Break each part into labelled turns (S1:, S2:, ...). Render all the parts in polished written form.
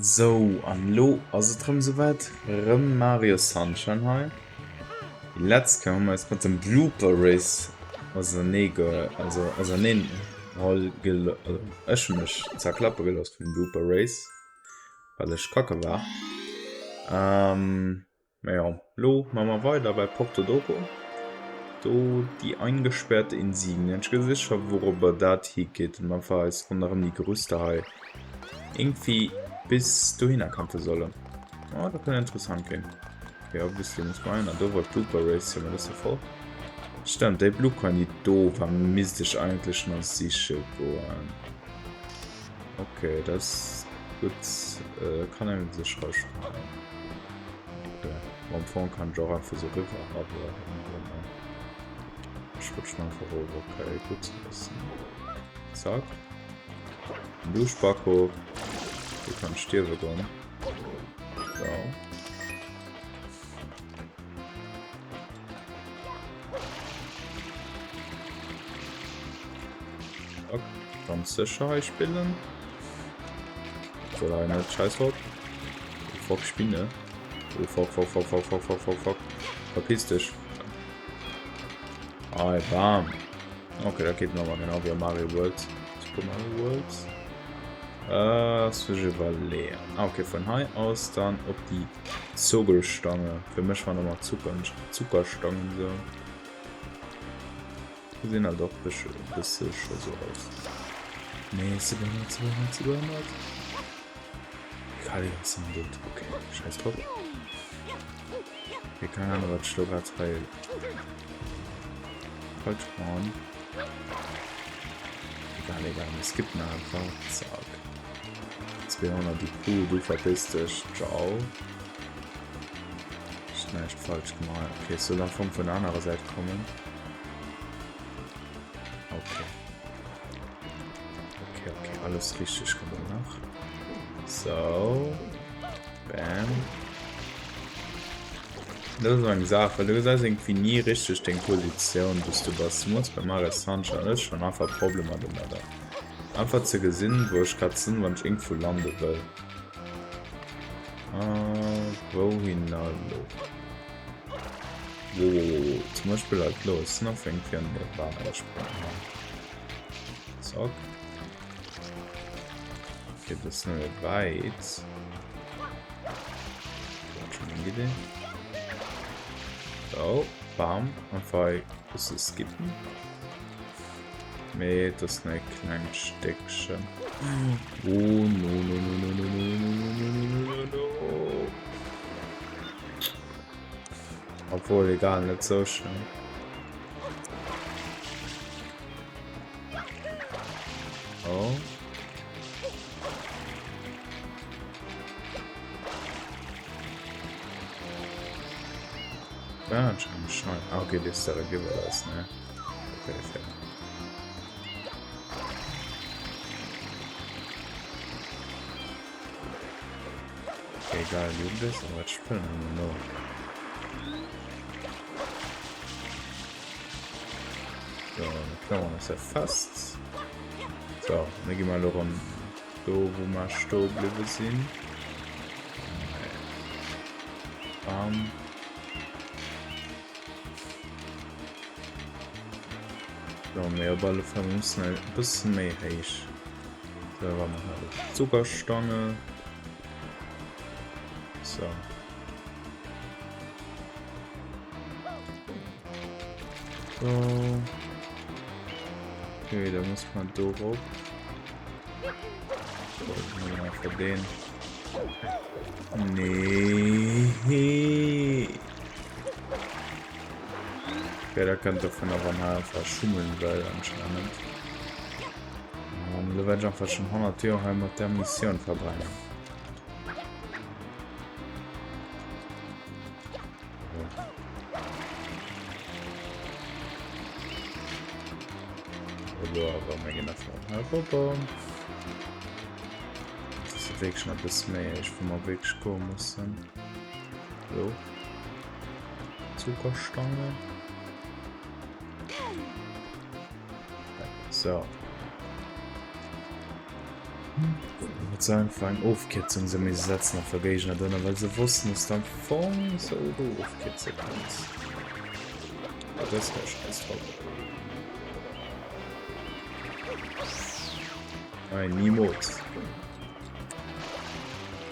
S1: Sou, an elo ass et rëm souwäit, rëm Mario Sunshine hei. Déi letzt Kéier hu mer eis mat dem Blooper Race ausernee ge, also auserneen hol gel, also ech hu mech zerklappe gelooss vum Blooper Race, well ech kacke war. Mä jo, lo maache mer weider bei Porto Doro. Do déi eingesperrte Insignien. Ech gesi scho wourobber dat higeet. Datt mer einfach eis ronderëm déi Gerüster hei irgendwie bis dohinner kämpfe sollen. Oh, dat kënnt interessant ginn. Okay, obviously muss mer einer do war d'Blooper Race jo, mä dat ass jo voll. Stemmt, déi Blue Coin déi do war misst ech eigentlech nach siche goen. Okay, dat ass gutt. Kann een sech roueg freeën. Okay. Am Fong kann ech och einfach so riwwer, awer ech rutschen einfach of. Okay, gutt ze wëssen. Zack. An du Spacko, du kanns stierwe goen. So. Zack. Ganz sécher hei spillen. Soll hei net scheiß drauf. Oh fuck, Spinne. Oh fuck, fuck, fuck, fuck, fuck, fuck, fuck, fuck. Verpiss dich. Ei, bam. Okay, da geht nochmal genau wie Mario World. Super Mario World. Äh, das will ich überlegen. Ah, okay, von hei aus dann op die Zogelstange. Für mich war nochmal Zucker, Zuckerstangen so. Gesinn halt och e bësse scho sou aus. Nee, ze behënnert, ze behënnert, ze behënnert. Egal, déi ass dann dout. Okay, scheiß drop. Okay, keine Ahnung, wat ech do grad hei falsch gemaach. Egal, egal, mir skippen einfach. Zack. 200 IQ, du verpiss dech. Ciao. Ech näischt falsch gemaach. Okay, es soll am Fong vun der anerer Säit kommen. Okay. Okay, okay, alles richtig gemacht. So. Bam. Das ist eng Saach, weil du gesäis irgendwie nie richtig deng Positioun, wous du bass. Du muss bei Mario Sunshine, das ist schon einfach Problemer domadder. Einfach ze gesinn, wou ech grad sinn, wann ech irgendwou lande wëll. Ah, wouhinner elo? Wow, zum Beispiel halt lo, es sinn einfach irgendwie an der Bahn gesprongen. Zack. Okay, das ist nicht weit. Hat schon eng Idee. So, bam, einfach e bësse skippen. Mee et ass nach e klengt Stéckchen. Oh no no no no no no no no no no no no no. Obwohl, egal, net sou schlëmm. Oh. Ja, anscheinend schon. Ah, okay, das ist der Gibberish, ne? Okay, fair. Okay, geil, du bist aber spillen no. So, dann klammern wir uns fest. So, dann gehen wir lo rëm do, wou mer stoe bliwwe sinn. Bam. So, mee op alle Fall, mir mussen e bësse méi héich. So, wa mer hei Zuckerstange. So. So. Okay, da muss man do rop. So, einfach den. Nee. Okay, da könnt ihr von der Wann einfach schummeln, weil anscheinend. An lo werde ich einfach schon 100 Jahre hei mat der Mission verbrennen. Lo awer mir ginn einfach herüber. Das ist wirklich noch ein bisschen mehr, ich wo wir wirklich gehen müssen. So. Zuckerstange. So. Et soll einfach eng Ofkierzung sinn, mee se setzen einfach Géigner drënner, well se wossten, dass de am Fong sou do ofkierze kanns. Dat ass hei scheiss drop. Nein, niemals.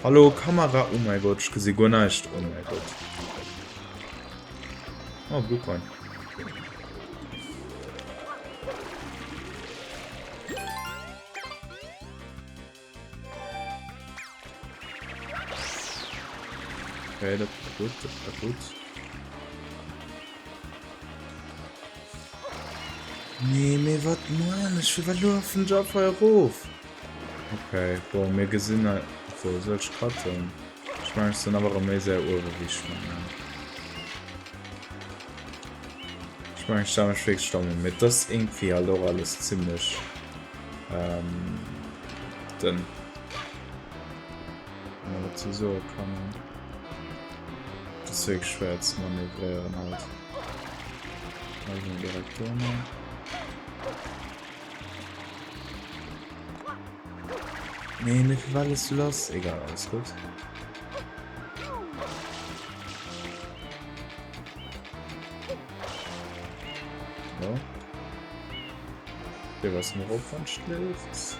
S1: Hallo Kamera, oh mein Gott, ich gesi guer näischt. Oh mein Gott. Oh, Blue Coin. Okay, dat war gutt, dat war gutt. Nee, mee wat man ech? Firwat lafen ech einfach erof? Okay, bon, mir gesinn hei... Obwuel, soll ech cutten? Ech mengen, ech sinn awer erëm méi séier uewe wéi ech mengen. Ech mengen, ech stelle mech wierklech domm un, mee et ass irgendwie halt och alles zimmlech ähm, dënn. Wann man dat sou soe kann. Dat ass wierklech schwéier ze manövréieren halt. Also direkt do nach. Nee, mee firwat ass du lass? Egal, alles gutt. So. Hier was mir op van schläft.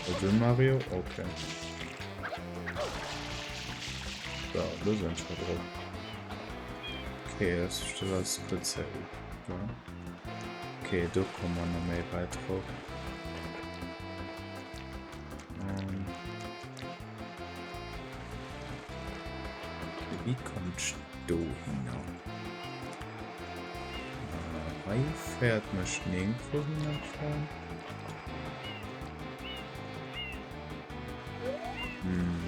S1: Also Mario? Okay. So, da sind schon drauf. Okay, das ist das kurz. Ja. Okay, do komme mer nach méi weit drop. Ähm. Wie kommt do hin? Äh, hei fährt mech nirgendwo hin am Fong. Hm.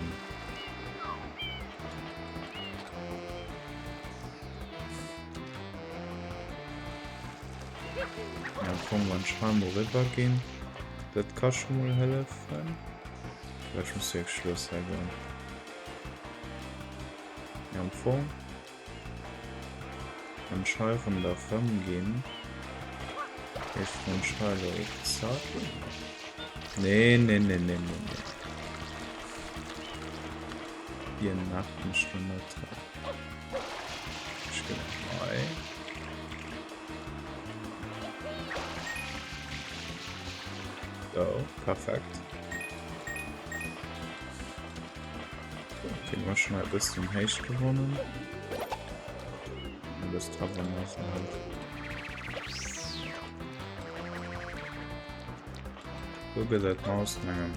S1: Ja, komm, wann ich mal rüber gehen. Das kann schon mal helfen. Vielleicht muss ich Schluss sagen. Ja, am Fong. Wann ich hier da gehen. Ich von Scheibe auf zack. Nee, nee, nee, nee, nee, nee. Hier Nacht mich schon nicht. Ech ginn hei. So, perfekt. Okay, wir schon ein bisschen Héicht gewonnen. Und das Tavern halt. So gesäit Maus engem.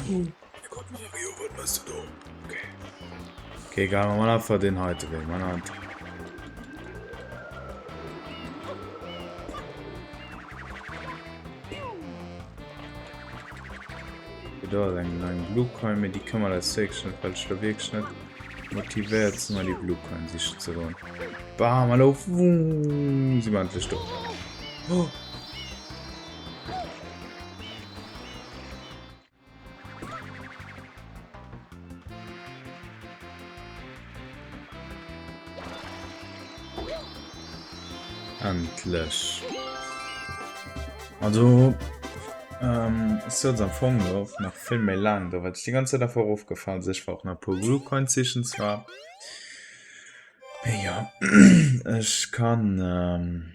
S1: Oh Gott, Mario, wat machst du do? Okay. Okay, egal, wir machen einfach den heute Weg. Man hat. Do ass eng eng Blue Coin, mee déi këmmert eis wierklech net, well ech da wierklech net motivéiert sinn, mal déi Blue Coin sichen ze goen. Bam, hallo, wuuu, si mer endlech do. Oh. Endlech. Also, ähm, es souz am Fong do nach vill méi laang do, well ech déi ganz Zäit einfach erofgefall sinn. Ech war och nach e puer Blue Coins sichen zwar. Mee jo, ech kann, ähm,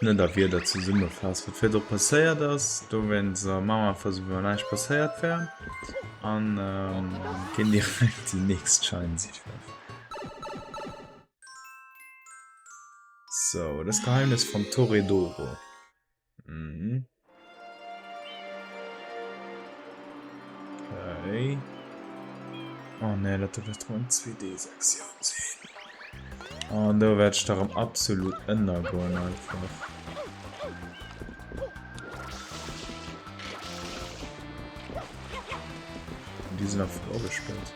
S1: Net a Wierder zesummefaassen, wat virdru passéiert ass. Dowéinst maache mer einfach esou, wéi wann näischt passéiert wär an ginn direkt déi nächst Schein sichen. Sou, das Geheimnis von Toredoro. Mhm. Okay. Oh nee, dat wird rem eng 2D-Sektioun sinn. An do werd ech da rem absolut ënnergoen einfach. Die sind einfach agesperrt.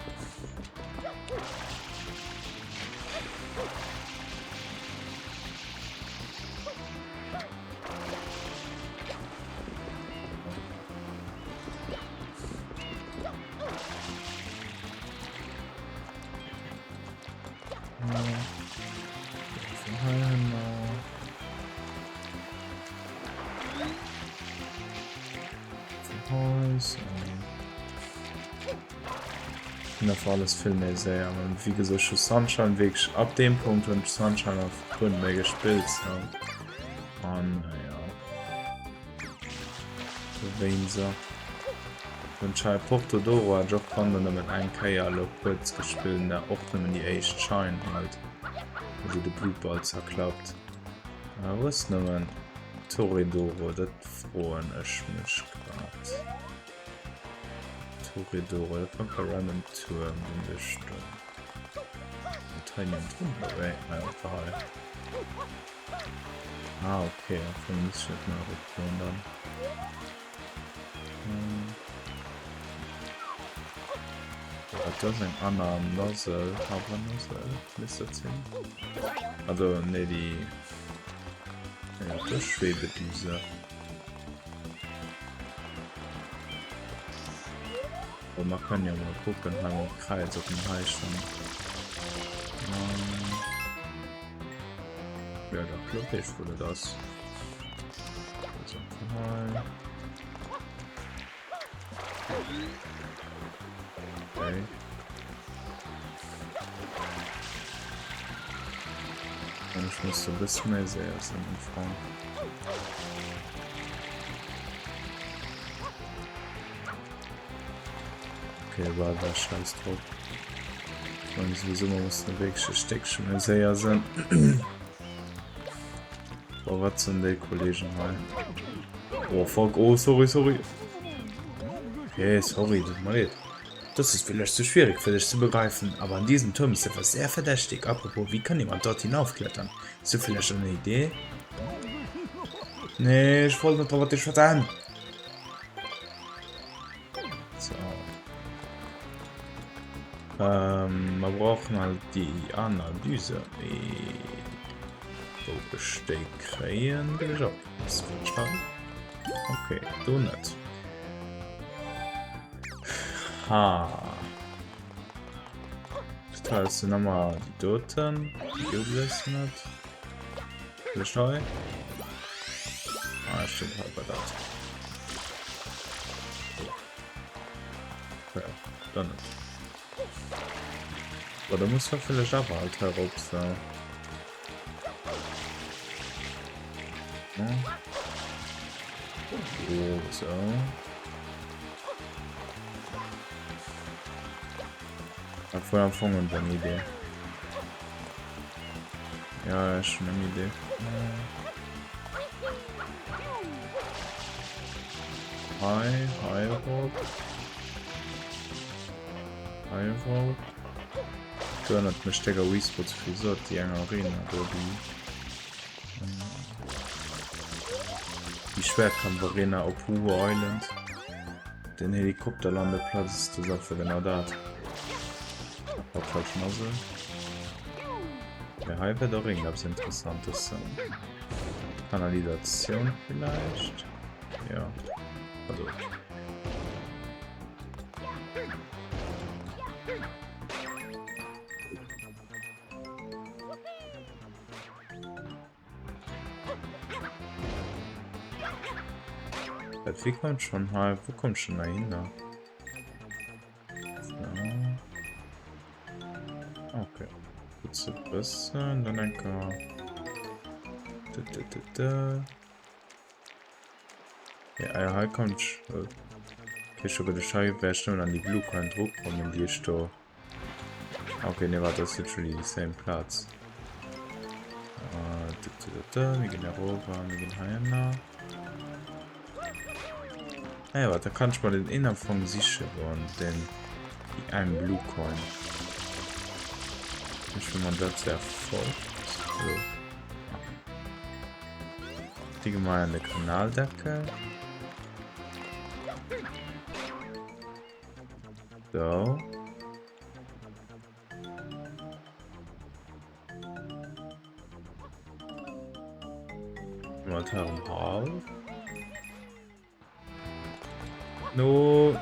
S1: Ginn einfach alles vill méi séier. An wéi gesot, ech hu Sunshine wierklech ab deem Punkt hunn ech Sunshine einfach guer net méi gespillt sou. An jo. Dowéinser. Hunn ech hei Porto Doro hat ech och kann der nëmmen eng Kéier elo kuerz gespillt an da och nëmmen déi éischt Shine halt, wou de Blutball zerklappt. Wou ass nëmmen Toredoro? Dat froen ech mech grad. Toredoro, dat war e random Tuerm, den ech do. Net hei niewendrun, oder wéi? Nein, dat war hei. Ah, okay, dann muss ich net méi eropgoen dann. Hm. Dat ass eng aner Nozzle, Hover Nozzle, misst dat sinn. Also, nee, déi... Ja, das Schwebedüse. Oh, man kann ja mal gucken, hei mam Kreis op dem hei schon. Ähm, ja, da glaube ich, wo das ass. Also, hei. Okay. Und ich muss so ein bisschen mehr sehr sinn am Fong. Okay, war da scheiß drauf. Ich meine, sowieso, man muss wirklich ein Stückchen mehr sehr sinn. Boah, wat sinn déi Kollegen hei? Oh fuck, oh sorry, sorry. Okay, sorry, tut mir leid. Das ist vielleicht zu schwierig für dich zu begreifen, aber an diesem Turm ist etwas sehr verdächtig. Apropos, wie kann jemand dort hinaufklettern? Hast du vielleicht eine Idee? Nee, ich wollte nicht drüber dich schwätzen. So. Ähm, wir brauchen halt die Analyse. Wou ech déi kréien, will ech och wëssen. Okay, do net. Ha. Dat heißt, sind nochmal die doten. Die gëtt net. Vielleicht hei? Ah, stimmt, hei war dat. Ja, dann net. Aber da muss man vielleicht awer halt herop so. Hm. So. Obwohl am Fong und eine Idee. Ja, ist schon eine Idee. Hi, hi, Rob. Hi, Rob. Du erinnert mich Digga Wii Sports Resort, die eng Arena do, die die Schwertkampf-Arena op Hugo Island. Den Helikopterlandeplatz ist das einfach genau dat. Op falsch Nozzle. Ja, hei wär doch irgendwas Interessantes. Kanalisation vielleicht? Ja. Also. Wie kommt schon hei? Wo kommt schon dahinter? So. Okay. Gut zu wissen. Dann enker. Da, da, da, da. Ja, ja, hei kommt. Okay, schon bei der Scheibe wäre ich nur an die Blue Coin Druck kommen, die ich da. Okay, ne, warte, das ist literally die same Platz. Äh, da, da, da, da. Wir gehen herüber, wir gehen hier Hey, warte, da kann ich mal den Innerfong sicher gehen, den die einen Blue Coin. Ich will man das sehr voll. So. Die mal an der Kanaldecke. So. Mal Town Hall. No.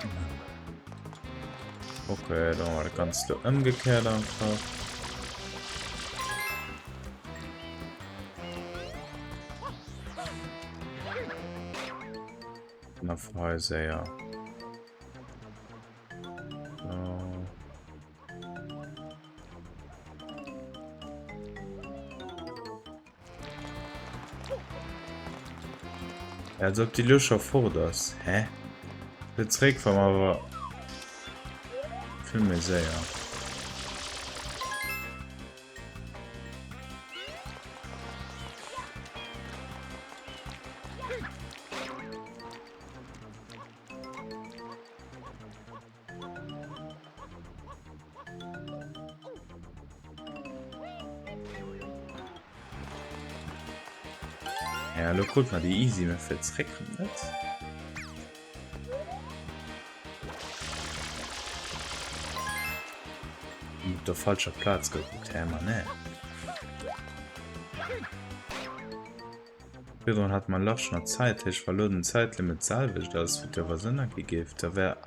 S1: Okay, dann war das Ganze umgekehrt einfach. Na, frei sehr. So. Als ob déi lo scho fort ass. Hä? Fir zréck war mer awer vill méi séier. Ja, lo krut mer déi easy, mä fir zréck net. Op der falscher Plaz gekuckt, hä, ma ne. Virdrun hat mer large nach Zäit, heescht wa lo den Zäitlimit d'selwecht ass, wat jo awer Sënn ergi géif, da wär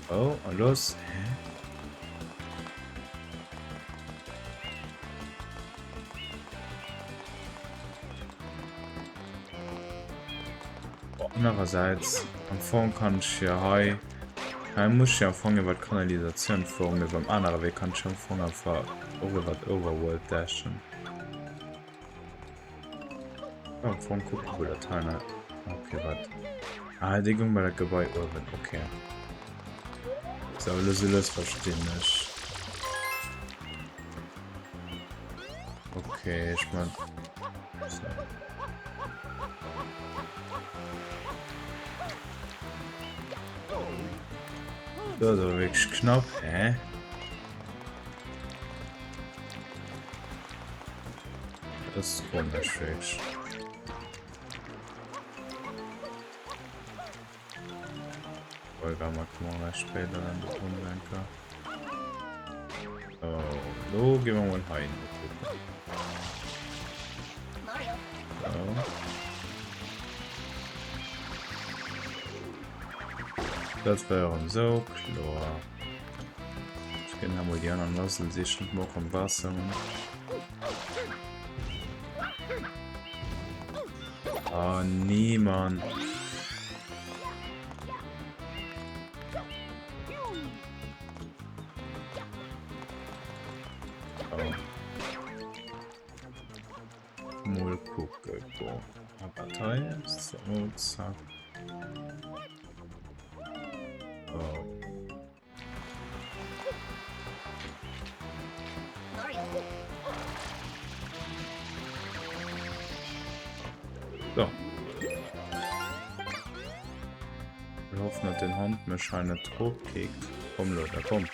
S1: Oh, a los, hä? Anerersäits, am Fong kann ech jo hei Hei muss ech jo am Fong iwwer d'Kanalisatioun fueren, mee beim anere Wee kann ech am Fong einfach och iwwer d'Overworld dashen. Oh, am Fong kucken, wou dat hei nach... Okay, wat? Ah, déi goung bei dat Gebai uewen, okay. So, elo sou lues verstinn ech. Okay, ech man... So. Dat ass awer wierklech knapp, hä? Dat ass komesch, wierklech. Oh, egal, mal kommen wir später dann do rumdenken. Oh, lo gehen wir mal heim. So. Dat war erëm sou kloer. Ech ginn emol déi aner Nozzle sichen, déi mer och am Waasser hunn. Ah, nee, Mann. Oh. Mol kucke go. Partei, so, zack. Oh. So. Wir hoffen, dass den Hond mech hei net tropkickt. Komm, Lothar, komm.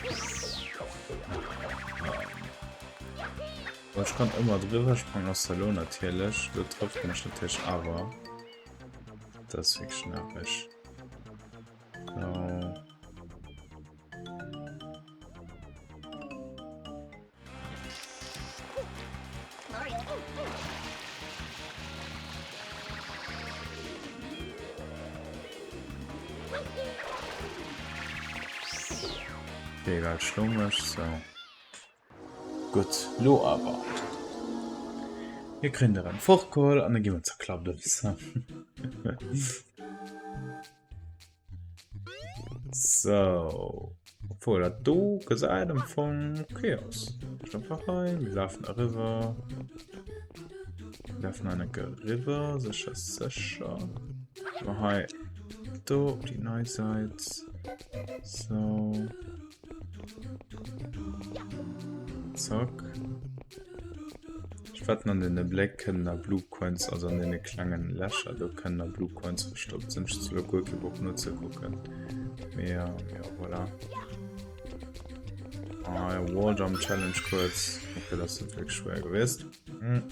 S1: Ech kann ëmmer driwwer sprangen ass elo natierlech. Lo trëfft mech natierlech awer. Dat ass wierklech nerveg. So. Egal, schlo mech, so. Gutt, lo awer. Mir kréien der en fortgeholl an da gi mer zerklappt eppes. So. Obwohl, dat do gesäit am Fong okay aus. Ech einfach hei, mir lafen eriwwer. Mir lafen an enke eriwwer, sécher, sécher. Mal hei do op déi nei Säit. So. Zack. Ech wetten an den Bléck kënnen nach Blue Coins, also an den klengen Lächer do kënnen nach Blue Coins verstoppt sinn. Ech hu guer kee Bock nozekucken. Mee ja, ja voilà. Ah, ja, Wall Jump Challenge kuerz. Okay, das ist wirklich schwer gewesen. Hm.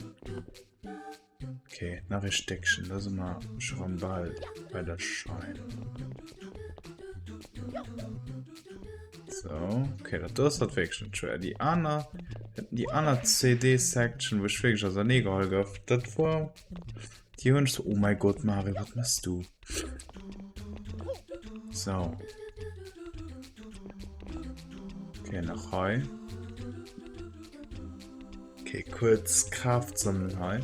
S1: Okay, nach e Stéckchen, da si mer scho rëm bal bei der Schein. So, okay, dat do ass dat wierklech net schwéier. Déi aner, déi aner CD-Section, wou ech wierklech auserneegeholl gouf, dat war, déi hunn ech so, oh mäi Gott, Mario, wat mëss du? So. Okay, nach hei. Okay, kuerz Kraaft sammelen hei.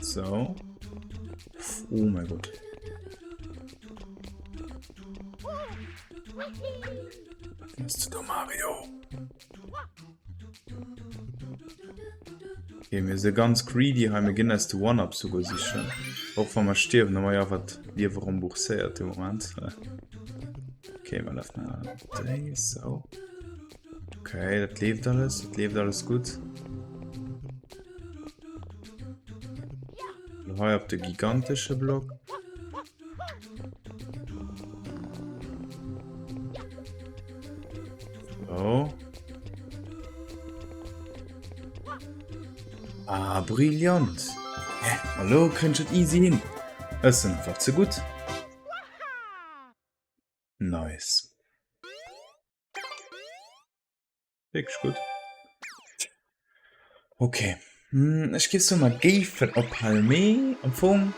S1: So. Oh mein Gott. Wat mëss du do, Mario? Okay, mir si ganz greedy hei, mir ginn eis de One-Up souguer sichen. Och wa mer stierwen, hu mer jo awer d'Liewe rembourséiert de Moment. Okay, mer lafen déi, sou. Okay, dat leeft alles, dat leeft alles gutt. Lo hei op de gigantesche Block. So. Ah, brillant. Hä? Hallo, könnt ich easy hin. Es sind einfach zu gut. Nice. Wierklech gutt. Okay. Hm, ech géif soen, mer géifen ophalen, mee am Fong,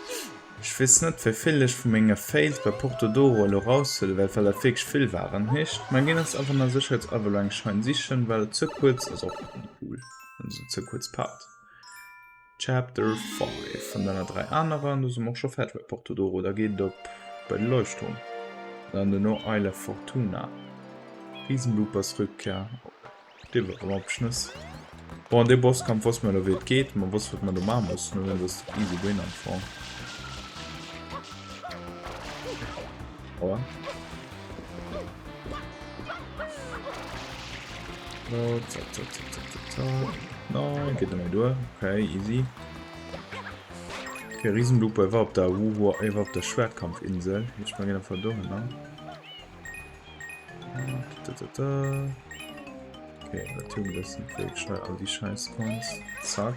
S1: ech weess net, wéi vill ech vu menge Fails bei Porto Doro elo raushuelen, well well dat wierklech vill waren. Heescht, mer ginn eis einfach nach sécherheetshalber elo eng Schein sichen, well ze kuerz ass och net cool, also ze kuerz Part. Chapter 5 an dann nach 3 anerer an du si mer och scho fäerdeg bei Porto Doro. Da geet et op bei de Leuchtturm an dann duerno Isle of Fortuna. Riesenbloopers Rückkehr. Dee war erëm opgeschnëss. Bon, an dee Bosskampf wosste mer elo wéi et geet. Mer wosste wat mer do maache mussen. Dowéinst ass et easy win am Fong. Aua. So, zack, zack, zack, zack, zack, zack. Nein, geht nicht mehr durch. Okay, easy. Okay, Riesenlupe war op der Wuhu, er war op der Schwertkampfinsel. Ich mal einfach da hin, ne? Da, da, da. Okay, natürlich das sind wirklich all die scheiß Coins. Zack.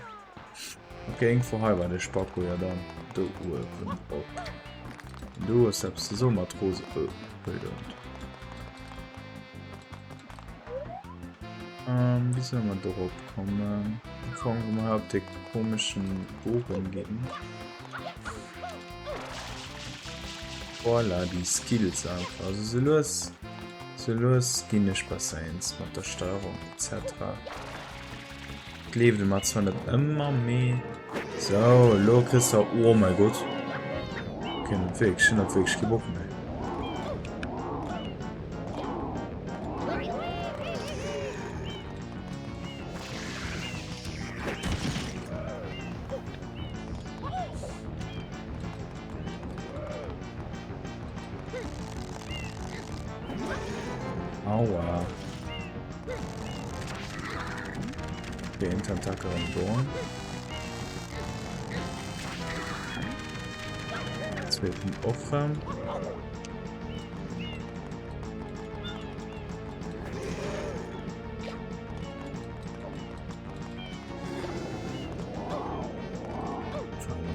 S1: Okay, irgendwo hei war de Spacko ja dann do uewen op. Do ass eppes so Matrose. Oh, brillant. Ähm, wie soll man darauf kommen? Fangen wir mal auf den komischen Bogen gehen. Voilà, die Skills einfach. Also so los, so los ginn ech besser eens mat der Steuerung etc. Gleeft e mer zwar net ëmmer, mee sou, elo kriss de, oh mäi Gott, okay, net wierklech, ech hunn net wierklech kee Bock méi. Aua. Den Tentakel am Dorn. Zweiten och rem.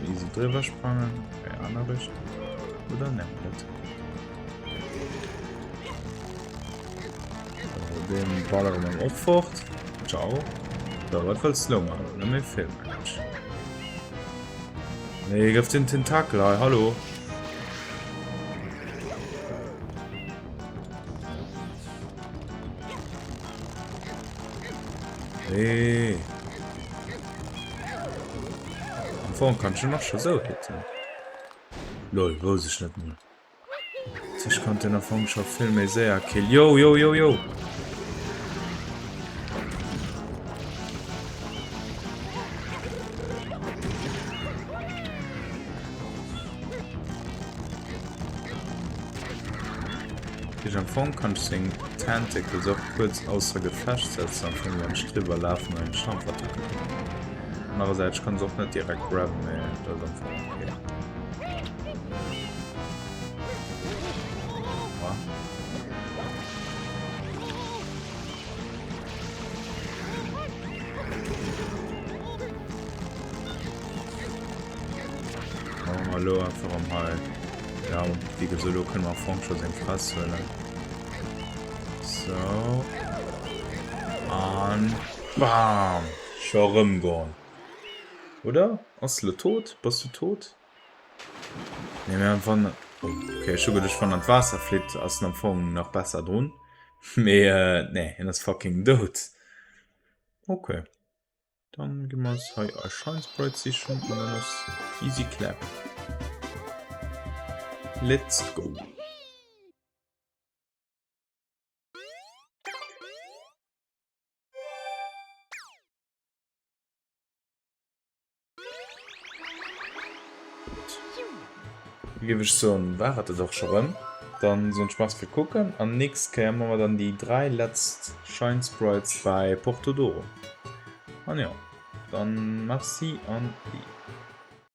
S1: Easy drüber sprangen. Okay, andere Richtung. Oder ne, net. Den ballere mer och fort. Ciao. So, wat wëlls du lo maachen? Net méi vill, mengen ech. Nee, gëff den Tentakel hei, hallo. Nee. Am Fong kann ich noch schon so hitten. Lol, wouss ech net mol. Ech konnt den am Fong scho vill méi séier kill. Yo, yo, yo, yo! Ech am Fong kann ech seng Tentacles och kuerz ausser Gefecht setzen, am Fong wann ech driwwer lafen an eng Stampfattacke kommen. Anderersäits, ech kann se och net direkt grabben, mee dat ass am Fong okay. Hallo einfach am hei. Ja, wie gesagt, lo können wir am Fong schon seng Fress huelen. So. An bam! Scho rëm gone. Oder? Ass le tot? Bass du tot? Nee, mee wann... Oh, okay, ech hu geduecht, wann an d'Waasser flitt, ass en am Fong nach besser drun. Mee, äh, nee, hien ass fucking dout. Okay. Dann gi mer eis hei eis Shine Sprite sichen an dann ass easy clap. Let's go. Géif ech soen, war et dat och scho rëm. Dann soen ech Merci fir kucken an nächst Kéier man mer dann déi 3 letzt Shine Sprites bei Porto Doro. An jo, dann Merci an Peace.